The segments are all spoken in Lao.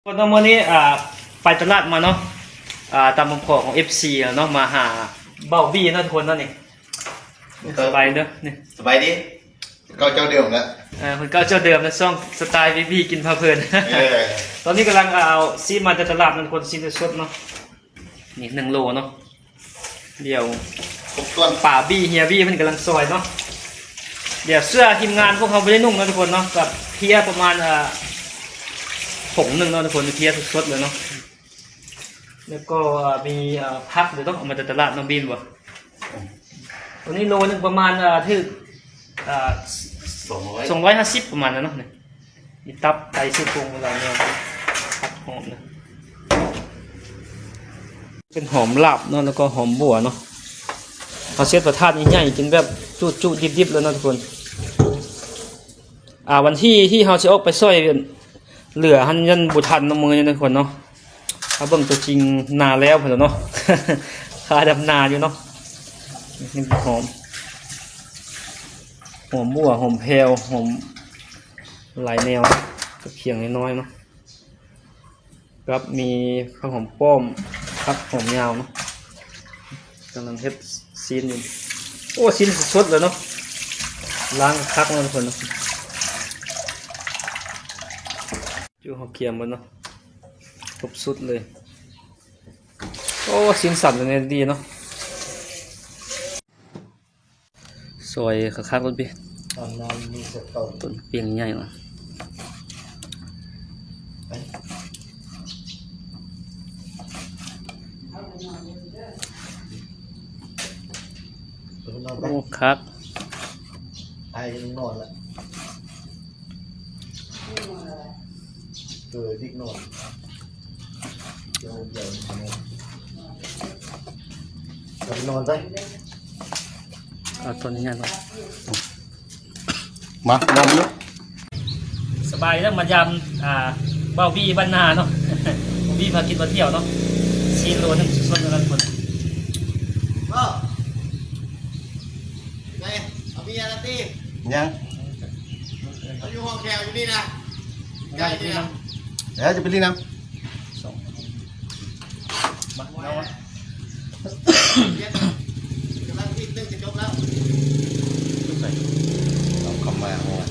ຄົນເນາະ ມື້ນີ້ ອ່າ ໄປຕະຫຼາດມາເນາະ ອ່າ ຕາມຄຳຂໍຂອງເອັຟຊີເນາະ ມາຫາເບົາບີເນາະທຸກຄົນເນາະ. ນີ້ ສະບາຍດີເດີ ນີ້ ສະບາຍດີ ເກົ່າເຈົ້າເດີມແຫຼະ ເອີ ຄົນເກົ່າເຈົ້າເດີມນະ ຊ່ອງສະໄຕລ໌ບີບີກິນພາເພີນ. ເອີ ຕອນນີ້ກຳລັງເອົາຊີ້ນມາຈາກຕະຫຼາດເນາະທຸກຄົນ ຊີ້ນສົດໆເນາະ ນີ້ໜຶ່ງໂລເນາະ. ດຽວ ຄົບຖ້ວນ ປາບີ ເຮຍບີ ເພິ່ນກຳລັງຊອຍເນາະ. ດຽວເສື້ອທີມງານພວກເຮົາບໍ່ໄດ້ນຸ່ງເນາະທຸກຄົນເນາະ ກັບເພຍປະມານ ເອີ ຖົງໜຶ່ງເນາະທຸກຄົນ ເພຍສົດໆເລີຍເນາະ. ແລ້ວກໍ ເອີ ມີ ເອີ ຜັກເດີເນາະ ເອົາມາຈາກຕະຫຼາດເນາະ ບີນບໍ່? ອືມ ຕົວນີ້ໂລໜຶ່ງປະມານ ເອີ ຖືກ ເອີ ສອງຮ້ອຍ ສອງຮ້ອຍຫ້າສິບປະມານນັ້ນເນາະ. ນີ້ ມີຕັບ ໄຕ ຊີ້ໂຄງ ຫຼາຍແນວ ຜັກຫອມນະ ເປັນຫອມລາບເນາະ ແລ້ວກໍຫອມບົ່ວເນາະ. ເຮົາເຮັດປະທາດໃຫຍ່ໆ ກິນແບບຈຸໆດິບໆເລີຍເນາະທຸກຄົນ. ອ່າ ວັນທີທີ່ເຮົາຊິອອກໄປຊ່ອຍເຫຼືອຫັ້ນ ຢ້ານບໍ່ທັນເນາະ ມື້ນີ້ທຸກຄົນເນາະ. ຖ້າເບິ່ງຕົວຈິງນາແລ້ວພຸ້ນແຫຼະເນາະ ຄາດຳນາຢູ່ເນາະ. ຫອມ ຫອມບົ່ວ ຫອມແຜ່ວ ຫອມຫຼາຍແນວ ກັບຄຽງນ້ອຍໆເນາະ ກັບມີຜັກຫອມປ້ອມ ຜັກຫອມຍາວເນາະ. ກຳລັງເຮັດຊີ້ນຢູ່. ໂອ້ ຊີ້ນສົດໆເລີຍເນາະ ລ້າງຄັກເນາະທຸກຄົນເນາະ. ຈຸເຮົາກຽມເບິດເນາະ ຄົບຊຸດເລີຍ. ໂອ້ ຊີ້ນສັນນີ້ດີເນາະ. ຊອຍຄັກໆໂລດພີ່ ຕອນນັ້ນມີສະຕົ້ນ ຕົ້ນປຽງໃຫຍ່ເນາະ. ໂອ້ ຄັກ ໄອນອນລະ ເກີດເດັກນ້ອຍ ເກີດໃຫຍ່ ເກີດນອນໄປ ເອົາຕົວນີ້ນອນ. ມາ ມາເນາະ ສະບາຍດີເດີ ມາຢາມ ອ່າ ເບົາບີບ້ານນາເນາະ ເບົາບີພາກິນພາທ່ຽວເນາະ. ຊີ້ນໂລໜຶ່ງ ສົດໆເທົ່ານັ້ນຄົນ. ເອີ ໄດ້ ເອົາເບຍລະຕິ ຍັງ ເຮົາຢູ່ຫ້ອງແຖວຢູ່ນີ້ນະ ໃກ້ນີ້ນະ ເອີ ຈະໄປຫຼິ້ນນຳ ສອງ ມາ ເອົາມາ ກຳລັງທີ່ໜຶ່ງຈະຈົບແລ້ວ ເອົາເຂົ້າມາ ເອົາມາ.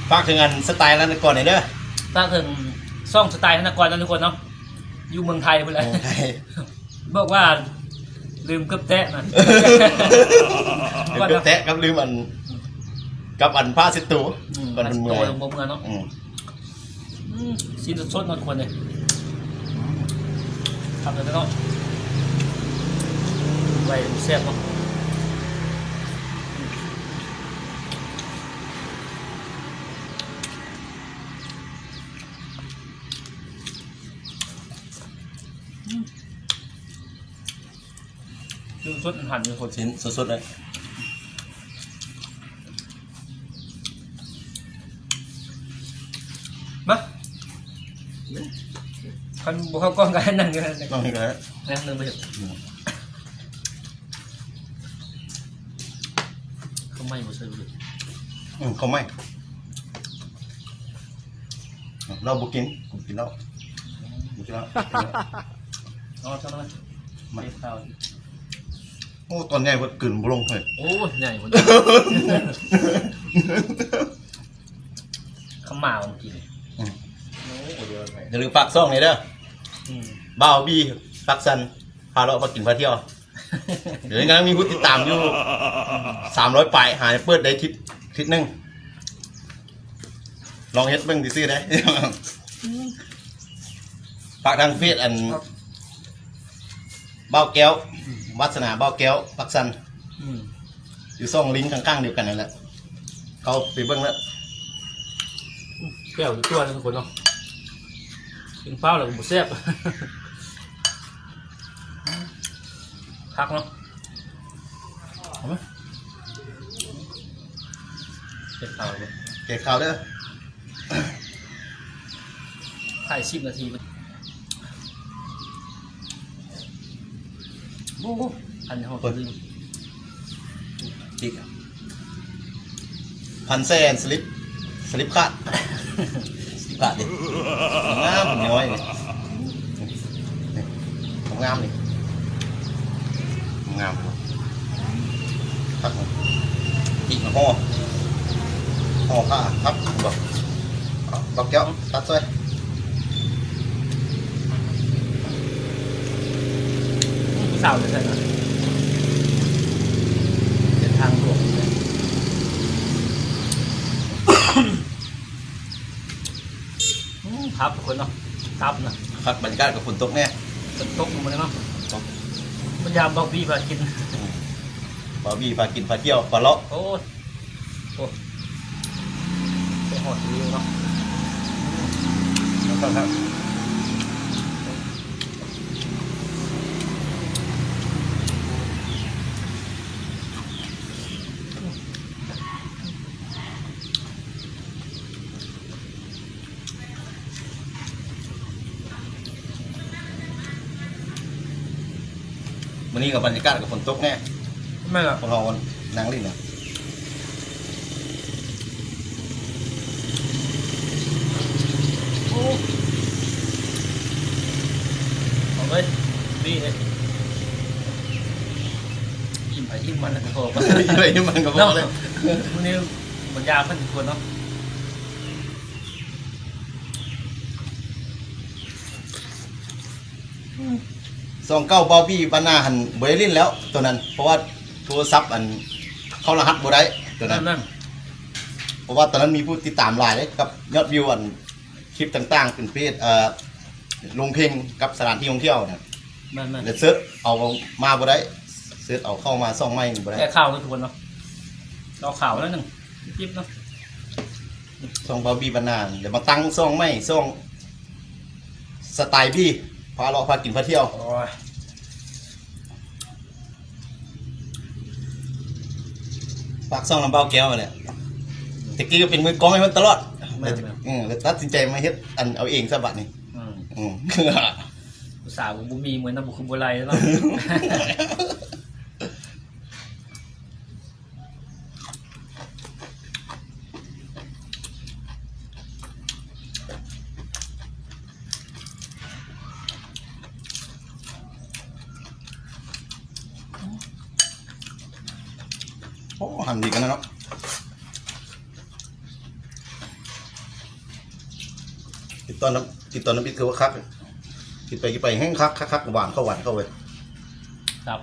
ຝາກເຖິງອັນສະໄຕລ໌ລະນະກອນແດ່ເດີ ຝາກເຖິງຊ່ອງສະໄຕລ໌ລະນະກອນເນາະທຸກຄົນເນາະ ຢູ່ເມືອງໄທພຸ້ນແຫຼະ ເມືອງໄທ ບອກວ່າລືມເກີບແຕະນະ ລືມເກີບແຕະກັບລືມອັນ ກັບອັນຜ້າເຊັດໂຕ ອືມ ກ່ອນເພິ່ນເມືອ ໂຕບໍ່ເມືອເນາະ ອືມ. ອືມ ຊີ້ນສົດໆເນາະທຸກຄົນເອີຍ ຄັກເລີຍເນາະ ໄວແຊບເນາະ. ອືມ ຊີ້ນສົດ ຫັ້ນ ຊີ້ນສົດໆເລີຍ ມາ ຄັນບໍ່ເຂົ້າກ້ອງກໍໃຫ້ນັ່ງຢູ່ນັ້ນແຫຼະ ນັ່ງຢູ່ນັ້ນແຫຼະ ນັ່ງເບິ່ງໄປເຖາະ ອືມ ເຂົ້າໃໝ່ບໍ່ໃສ່ເລີຍ ອືມ ເຂົ້າໃໝ່ ເຮົາບໍ່ກິນ ກິນເຫຼົ້າ ບໍ່ກິນເຫຼົ້າ ເອົາຊະ ມາ ມາ ເຮັດເຂົ້າ ໂອ້ ຕອນໃຫຍ່ເພິ່ນກືນບໍ່ລົງເຮີ້ຍ ໂອ້ ໃຫຍ່ພຸ້ນ ຄຳໝາວເມື່ອກີ້ນີ້ ອືມ ໂອ້ ດຽວ ຢ່າລືມຝາກຊ່ອງນີ້ເດີ ອືມ ບ່າວບີ ປາກຊັນ ພາເລາະພາກິນພາທ່ຽວ ດຽວນີ້ກຳລັງມີຜູ້ຕິດຕາມຢູ່ສາມຮ້ອຍປາຍ ຫາເປີດໄດ້ທິດ ທິດໜຶ່ງ ລອງເຮັດເບິ່ງຊື່ໆເດ້ ຝາກທາງເຟສອັນ ບ່າວແກ້ວ ອືມ ວາດສະໜາບ່າວແກ້ວ ປາກຊັນ ອືມ ຢູ່ຊ່ອງລິງຂ້າງໆດຽວກັນນັ້ນແຫຼະ ເຂົ້າໄປເບິ່ງເດີ ແຈ່ວຢູ່ຕົວະທຸກຄົນເນາະ ກິນເປົ່າແລ້ວກໍບໍ່ແຊບ ຄັກເນາະ ເອົາໄໝ ເກັບເຂົ້າເດີ ເກັບເຂົ້າເດີ ຖ່າຍສິບນາທີ ໂອ້ໂຫ ອັນນີ້ເຮົາ ເປີດ ອີກ ພັນແສນສະລິບ ສະລິບຂາດ ສະລິບຂາດເດ້ ງາມນ້ອຍນີ້ ນີ້ ງາມນີ້ ງາມຄັກ ອີກຫໍ່ ຫໍ່ຜ້າຄັກ ບັກ ບັກແກ້ວ ຕັດຊ່ອຍ. ຜູ້ສາວຢູ່ໃສນະ? ເປັນທາງຫຼວງເລີຍ. ອືມ ຄັກທຸກຄົນເນາະ ຕັບນະ ຄັກ ບັນຍາກາດກໍຝົນຕົກແນ່ ຝົນຕົກມື້ນີ້ເນາະ ຕົກ ບັນຍາມບ່າວບີພາກິນ ອືມ ບ່າວບີພາກິນ ພາທ່ຽວ ພາເລາະ ໂອ້ຍ. ໂອ້ ໄປຮອດວິວເນາະ ອືມ ຄັກໆ. ມື້ນີ້ກໍບັນຍາກາດກໍຝົນຕົກແນ່ ແມ່ນລະ ພວກເຮົານັ່ງຫຼິ້ນນະ ໂອ້ ເອົາເລີຍ ບີເອີຍ ອີ່ມໃຜອີ່ມມັນກໍພໍ ອີ່ມໃຜອີ່ມມັນກໍພໍເລີຍ ມື້ນີ້ບັນຍາເພິ່ນຊວນເນາະ. ຊ່ອງເກົ່າບ່າວບີບັນນາຫັ້ນບໍ່ໄດ້ຫຼິ້ນແລ້ວໂຕນັ້ນ ເພາະວ່າໂທລະສັບອັນເຂົ້າລະຫັດບໍ່ໄດ້ໂຕນັ້ນ ແມ່ນໆ ເພາະວ່າຕອນນັ້ນມີຜູ້ຕິດຕາມຫຼາຍເດ້ ກັບຍອດວິວອັນຄລິບຕ່າງໆ ເປັນເພຈ ເອີ ລົງເພງກັບສະຖານທີ່ທ່ອງທ່ຽວນະ ແມ່ນໆ ແລ້ວເສີດເອົາມາບໍ່ໄດ້ ເສີດເອົາເຂົ້າມາຊ່ອງໃໝ່ນີ້ບໍ່ໄດ້ ແກ້ຂ່າວເນາະທຸກຄົນເນາະ ເອົາຂ່າວແລ້ວໜຶ່ງ ຄລິບເນາະ ຊ່ອງບ່າວບີບັນນາ ແລ້ວມາຕັ້ງຊ່ອງໃໝ່ ຊ່ອງສະໄຕບີ ພາເລາະພາກິນພາທ່ຽວ ໂອ້ຍ ຝາກຊ່ອງນຳບ່າວແກ້ວຫັ້ນແຫຼະ ແຕ່ກີ້ກໍເປັນມືກ້ອງໃຫ້ເພິ່ນຕະຫຼອດ ແມ່ນໆ ເອີ ແລ້ວຕັດສິນໃຈມາເຮັດອັນເອົາເອງຊະບັດນີ້ ອືມ ອືມ ອຸດສ່າບໍ່ມີ ມື້ນັ້ນບໍ່ຄືບໍ່ໄລ່ເນາະ. ໂອ້ ຫັ້ນດີກັນນະເນາະ ກິນຕອນນ້ຳ ກິນຕອນນ້ຳພຣິກຄືວ່າຄັກ ກິນໄປກິນໄປແຮ່ງຄັກ ຄັກໆ ຫວານເຂົ້າ ຫວານເຂົ້າເວີຍ ຄັບ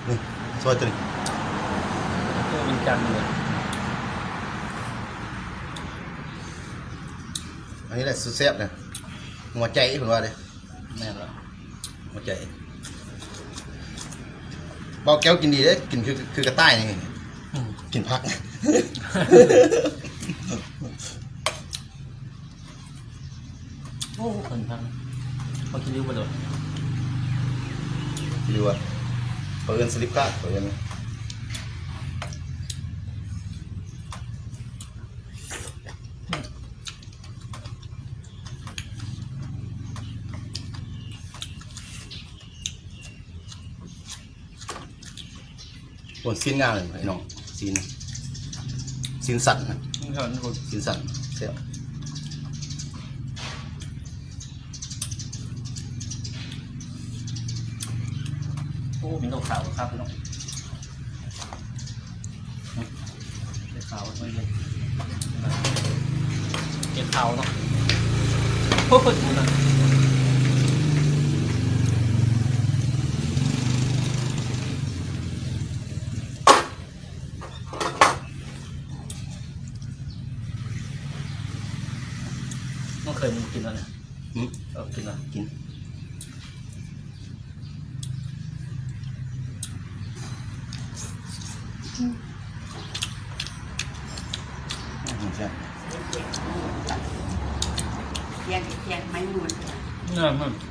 ນີ້ ຊອຍຕົວນີ້ ໂອ້ ມັນຈັງເລີຍ ອັນນີ້ແຫຼະສຸດແຊບເລີຍ ຫົວໃຈເພິ່ນວ່າເດ້ ແມ່ນລະ ຫົວໃຈ ບ່າວແກ້ວກິນດີເດ້ ກິນຄື ຄືກະຕ່າຍນີ້ ອືມ ກິນຜັກ ໂອ້ ເພິ່ນພັກ ເຂົາຊິລິ້ວບໍ່ໂດນ ຊິລິ້ວ ເຂົາເອີ້ນສະລິບຂາດ ເຂົາເອີ້ນ. ໂອ້ ຊີ້ນງາມເລີຍພີ່ນ້ອງ ຊີ້ນ ຊີ້ນສັນນະ ຊີ້ນສັນ ຊີ້ນສັນແຊບ. ໂອ້ ມີເຂົ້າຂາວຄັກເນາະ ເຂົ້າຂາວເນາະ ເຂົ້າຂາວເນາະ ໂອ້ຍ ນ້ອງເຄີຍ ມຶງກິນແລ້ວນະ ຫືມ ເອົາກິນແລ້ວ ກິນ ອືມ ແຊບ ແກງ ແກງໄມ້ໝູນ ແມ່ນໆ.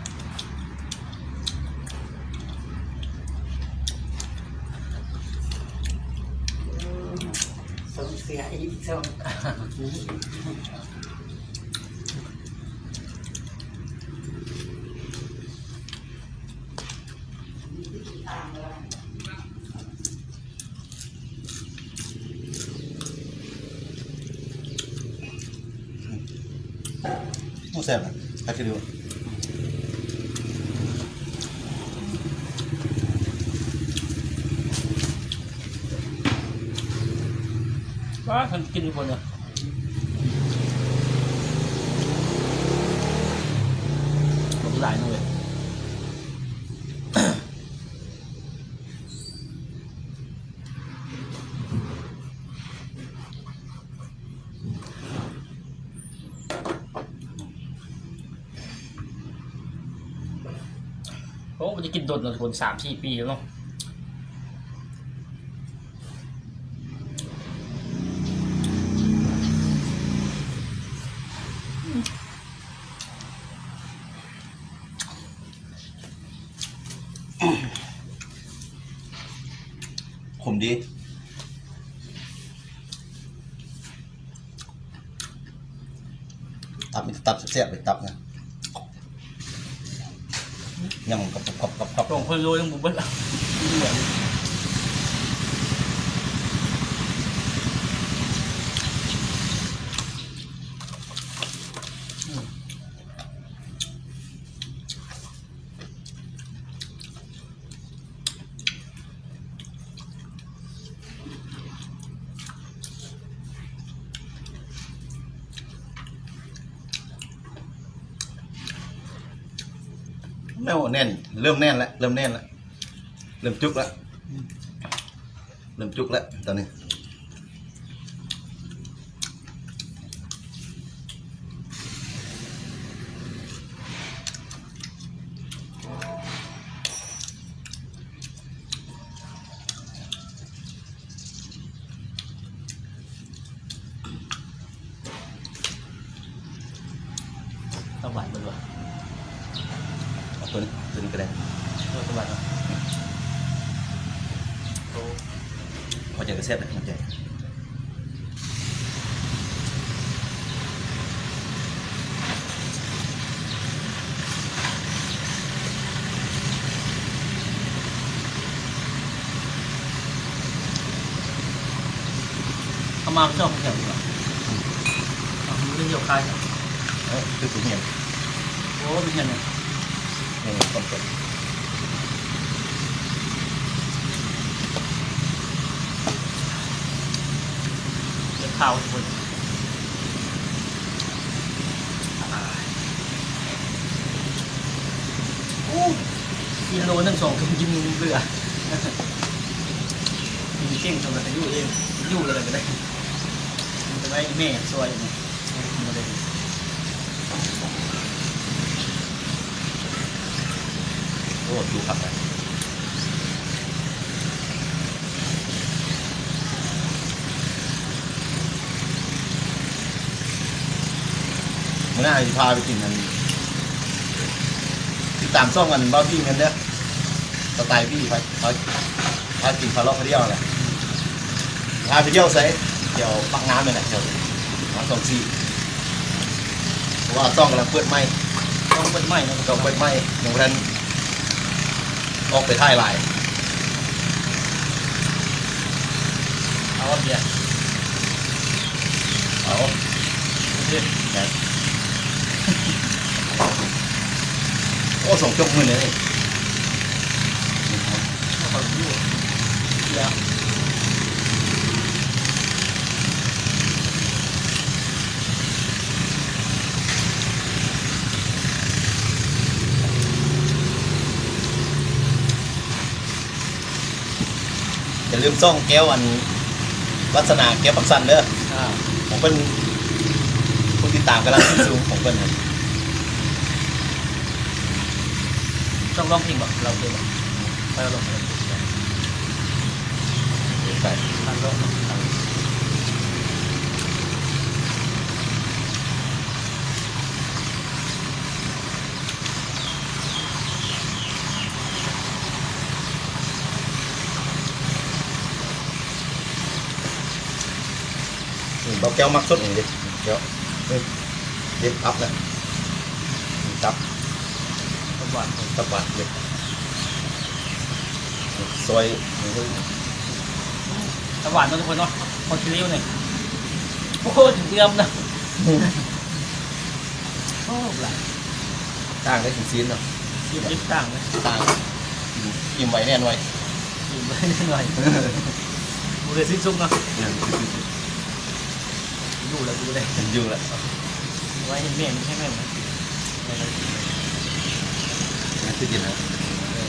ເອີ ສົ່ງເສຍອີກ ສົ່ງ ມີແຕ່ ໂອ້ ແຊບນະ ຜັດກະດິວ ປາ ຄັນກິນຢູ່ບໍ່ເນາະ ບໍ່ຫຼາຍເນາະເວີຍ. ໂອ້ ບໍ່ໄດ້ກິນດົນແລ້ວທຸກຄົນ ສາມສີ່ປີແລ້ວເນາະ. ຂົມດີ ຕັບມີແຕ່ຕັບແຊບໆເລີຍ ຕັບນະ ຍັງກັບໆໆໆ ສອງພັນໂລຍັງບໍ່ເບິດ. ແໜ້ວແໜ້ນ ເລີ່ມແໜ້ນແລ້ວ ເລີ່ມແໜ້ນແລ້ວ ເລີ່ມຈຸກແລ້ວ ເລີ່ມຈຸກແລ້ວຕອນນີ້. ເອົາຫວານບໍ່ລວກ ເອົາຕົວນີ້ ຕົວນີ້ກໍໄດ້ ເອົາຕົວຫວານເນາະ. ໂອ້ ຫົວໃຈກໍແຊບເດ້ ຫົວໃຈ. ເອົາມາເຈົ້າແຖວນີ້ຫວາ ເອົາ ມັນເປັນດຽວຄາຍ ເອີ ຄືຜູ້ຮຽນ ໂອ້ ຜູ້ຮຽນນີ້ ນີ້ ຄົນເປັນ ເປັນຂ່າວທຸກຄົນ. ໂອ້ ກິນໂລໜຶ່ງສອງຖົ່ງກິນເຫຼືອ ກິນເກັ່ງສ່ຳນັ້ນ ຢູ່ເອງ ຢູ່ແລ້ວກໍໄດ້ ມັນຈະໄດ້ແມ່ຊ່ວຍ ໂອ້ ຢູ່ຄັກນະ. ມື້ໜ້າຊິພາໄປກິນອັນ ຕິດຕາມຊ່ອງອັນບ່າວຕີເງິນເດີ ສະໄຕບີ ພາ ພາ ພາກິນ ພາເລາະ ພາທ່ຽວແຫຼະ. ພາໄປທ່ຽວໃສ? ແຖວປາກນ້ຳນີ້ແຫຼະ ແຖວ ມາສອງສີ່ ເພາະວ່າຊ່ອງກຳລັງເປີດໃໝ່ ຕ້ອງເປີດໃໝ່ເນາະ ຕ້ອງເປີດໃໝ່ ຍັງບໍ່ທັນອອກໄປຖ່າຍຫຼາຍ. ເອົາເບຍ ເອົາ ໂອເຄ ໄດ້ ໂອ້ ສອງຈົກມື້ນີ້. ຢ່າລືມຊ່ອງແກ້ວ ອັນ ວັດສະໜາ ແກ້ວປາກຊັນເດີ ຂອງເພິ່ນ ຜູ້ຕິດຕາມກຳລັງຂຶ້ນສູງຂອງເພິ່ນ. ຊອບຮ້ອງເພງບໍ່? ລາວເຄີຍບໍ່? ໄປລອງເພງ ໄປ ນີ້ ບ່າວແກ້ວມັກສຸດນີ້ເດ້ ແກ້ວ ນີ້ ເດັດຕັບນະ ນີ້ ຕັບ ຕັບຫວານ ຕັບຫວານເດັດ. ຊອຍ ຕາຫວານເນາະທຸກຄົນເນາະ ຜັກຂີ້ຣິ້ວນີ້ ໂອ້ຍ ເກືອບນະ ໂອ້ ຫຼາຍ ຕ່າງໄດ້ກິນຊີ້ນເນາະ ຊີວິດຕ່າງເລີຍ ຕ່າງ ອີ່ມໄວແນ່ໜ່ອຍ ອີ່ມໄວແນ່ໜ່ອຍ ບໍ່ໄດ້ສິ້ນສຸດເນາະ ແມ່ນ ຢູ່ແລ້ວ ຢູ່ແລ້ວ ຢູ່ແລ້ວ ໄວ້ໃຫ້ແມ່ ໃຫ້ແມ່ມັນກິນ ແມ່ມັນກິນ ມັນຄືກິນແລ້ວ ເອີ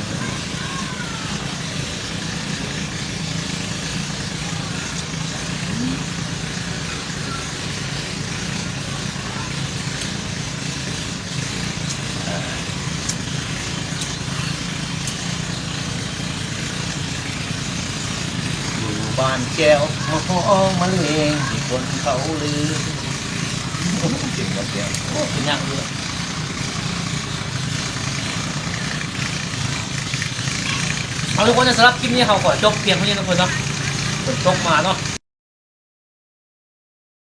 ຢູ່ບ້ານແກ້ວ ມາຮ້ອງມາເລງ ມີຄົນເຂົາລື ກິນໝົດແກ້ວ ໂອ້ ກິນຍາກຢູ່ ເອົາ ທຸກຄົນ ສຳລັບຄລິບນີ້ ເຮົາຂໍຈົບພຽງເທົ່ານີ້ ທຸກຄົນເນາະ ຝົນຕົກມາເນາະ.